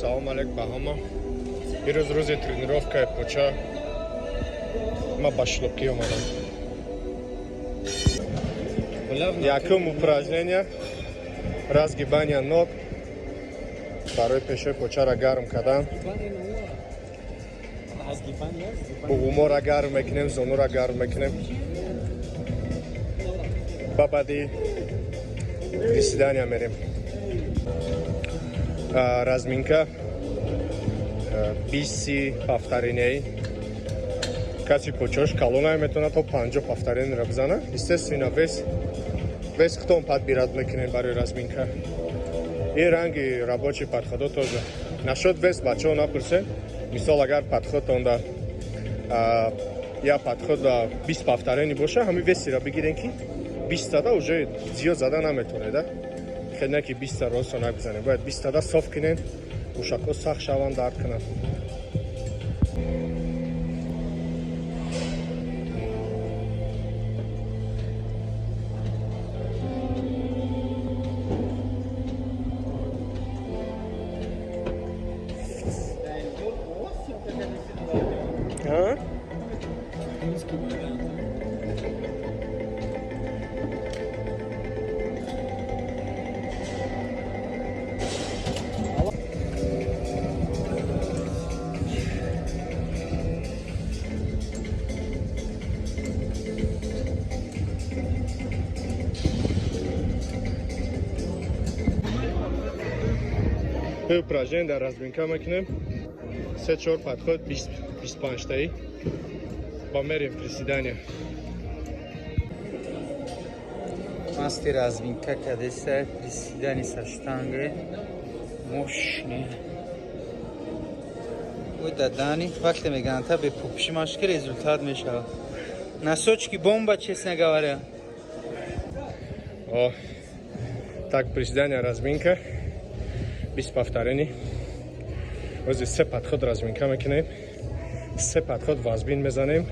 Салом алейк ба ҳама. Ирӯз рӯзи тренировкаи поча. Ма ба шлёпки омадам. Якум упражнение — разгибания ног барои пешои почара гарм кардан. Буғумора гарм мекунем, зонура гарм мекунем. Ба баъди приседания мерем. Разминка 20 повторений. Каси почош калонае, метавонад то 50 повторениро бизана. Естественно, вес худтон подбирать мекунем барои разминка. И ранги рабочий подходо тоже. Насчет вес бачаҳо напурсем. Мисол, агар подходтонда я подход 20 повторений боша, ҳамин весиро бигирем, ки 20 тада уже зиёд зада наметавонед. Хел не ки 20та рост набизанем, бояд 20тада соф кунем, мушакҳо сахт шаванд, дард кунанд. А? Упражнение дар разминка мекунем, се чор подход 25таи, ба мерем приседания. Мастер разминка кадеса, приседание со штангой. Мощный. Ой, дадани, вақте мегӯянд, та бе пупши машки результат мешавад. Носочки бомба, честно говоря. О, так, приседания, разминка, 20 повторений. Ози се подход разминка мекунем, се подход вазбин мезанем.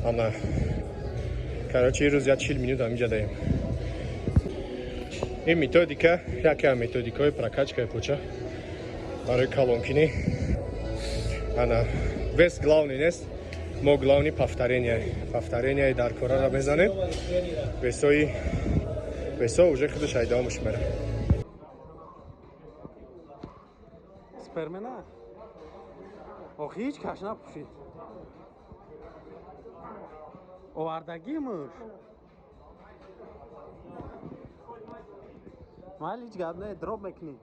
Ана, короче, ирӯз я 40 минут ҳаминҷа даем. Ин методика яке аз методикаҳои прокачкаи поча барои калонкинӣ. Ана, вес главный нест, мо главный повторения, повторенияи дар корара мезанем. Весои, весо уже худаш айдавомаш мера. Супермена? Охи, ҳеҷ каш напӯшид. Овардагӣ муш. Майли, ҳеҷ гап не, дроб мекунӣ.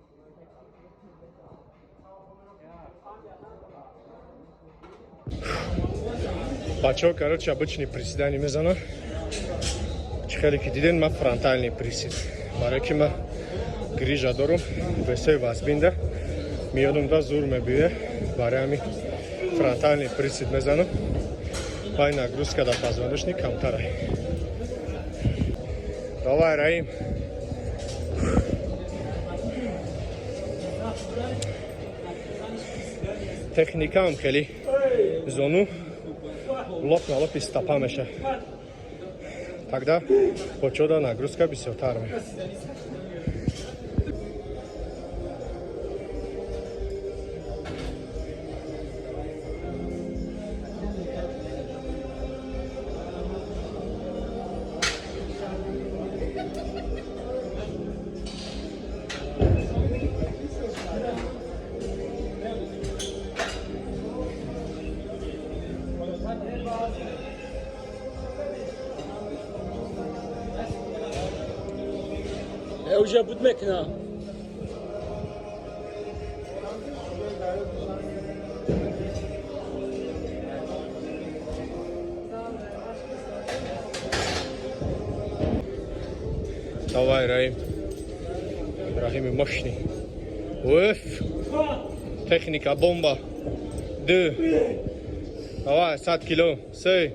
Бачаҳо, короче, обычный приседание мезанам. Чӣ хеле ки диден, ман фронтальный присед, барое ки ман грижа дорум, весои вазбинда миёнумда зур мебиёя. Барои ҳамин фронтальный присед мезанам. Вай нагрузка дар позвоночник камтара. Давай, Раим. Техникаам хеле зону лоп на лопи стопа меша, тогда почода нагрузка бисёртар ме. Уже буд мекунам. Давай, Раим. Рахими мощный. Уф! Техника бомба. Ду. Давай, 100 кило. Се.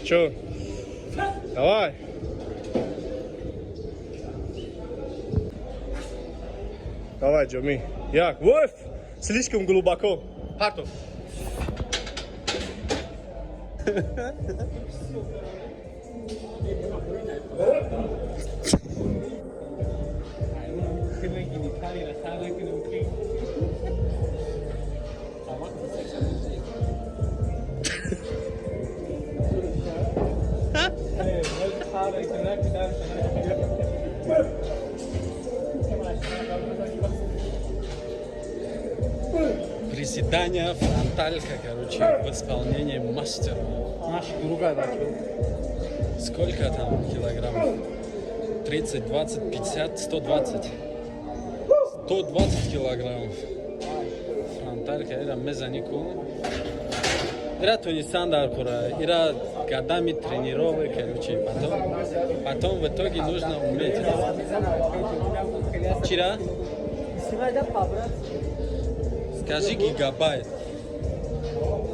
Чор. Давай. Давай, Джоми. Як. Уф! Слишком глубоко. Парту. Приседания, фронталька, короче, в исполнении мастера. Наш другая бачо. Сколько там килограммов? 30, 20, 50, 120. 120 килограммов. Фронталька, ира мезани ку. Ира тунистан дар кура, ира годами тренировок, короче, потом в итоге нужно уметь. Вчера? Скажи гигабайт.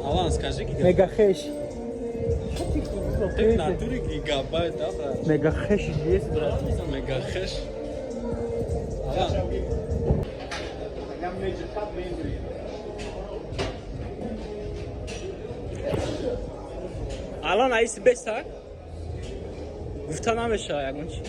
Алан, скажи гигабайт. Мегахеш. Ты в натуре гигабайт, да, брат? Мегахеш есть, брат. Мегахеш. Алан. Алан аиси беса гуфта намешава ягон чи.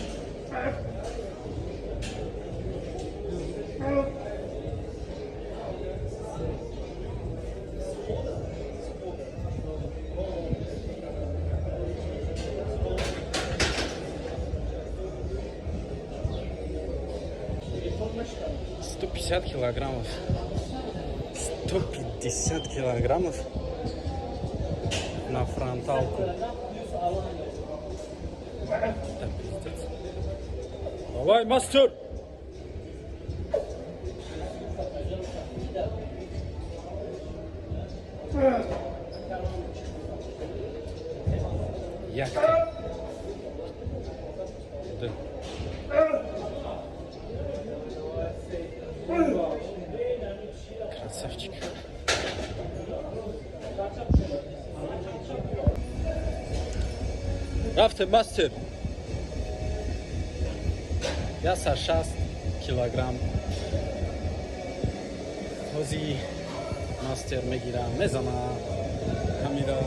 150 килограммов. 150 килограммов на фронталку. Это пиздец. Давай, мастер! Яхта. Да. Красавчик. Рафте, мастер. Я 60 килограмм. Ҳози мастер мегирам, мезана. Ҳамира.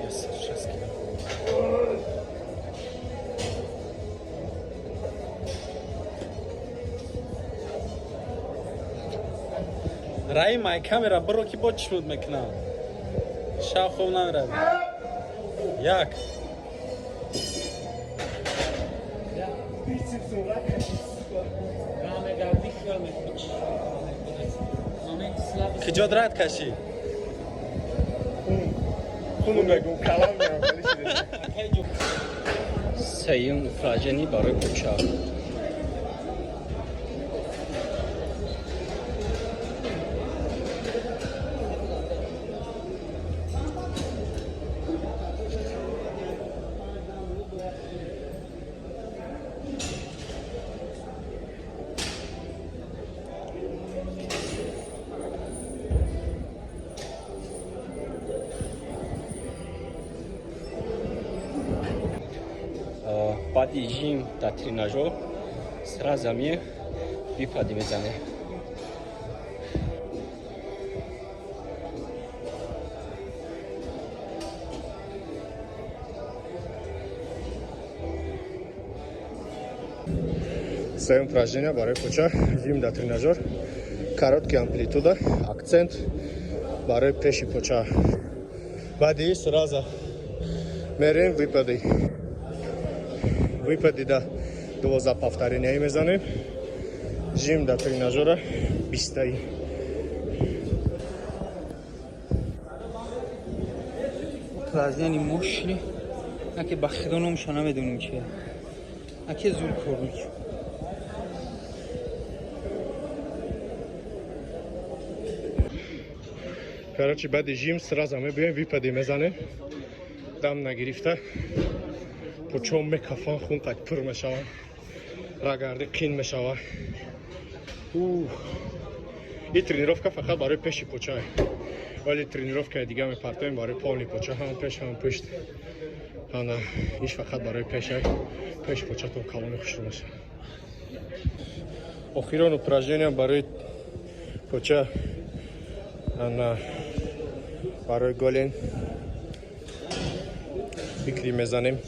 Я 6 килограмм. Раим, ай камера биро, ки бо чӣ шуд мекунам. Шав хоб намеравӣ. Як. Киҷод рад кашӣ? Хуну мегум, калам мегум. Сеюм упражнение барои кӯча. Баъди жим дар тренажёр сразу ами выпады мезанем. Сеюм упражнение барои кӯча, жим дар тренажёр, короткий амплитуда, акцент барои пеши поча. Баъди сразу мерем выпады. Выпады да 12 повторения мезанем. Жим дар тренажёра бистаи. Упражнение мощный. Аки ба худо номша намедонем чия. Аки зур кор мекунем. Короче, баъди жим сразу мебием, выпады мезанем. Дам нагирифта. Почом мекафан, хун қад пур мешаванд. Рагарди қин мешавад. Ин тренировка фақат барои пеши поча. Вале тренировкаи дига мепартоем барои полный поча, ҳам пеш, ҳам пушт. Ана, иш фақат барои пеша. Пеши початон калони хушрӯ мешавад. Охирон упражнение барои поча, ана, Барои голень бикри мезанем,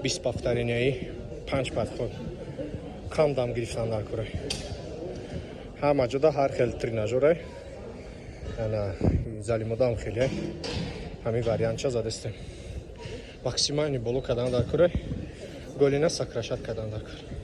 20 повторения и панҷ подход. Кам дам гирифтан дар кора. Ҳама ҷода ҳар хел тренажёрай. Ана зали модам хеле ҳамин вариантча задестем. Максимальный боло кардан дар кора, голень а сокращать кардан дар кор.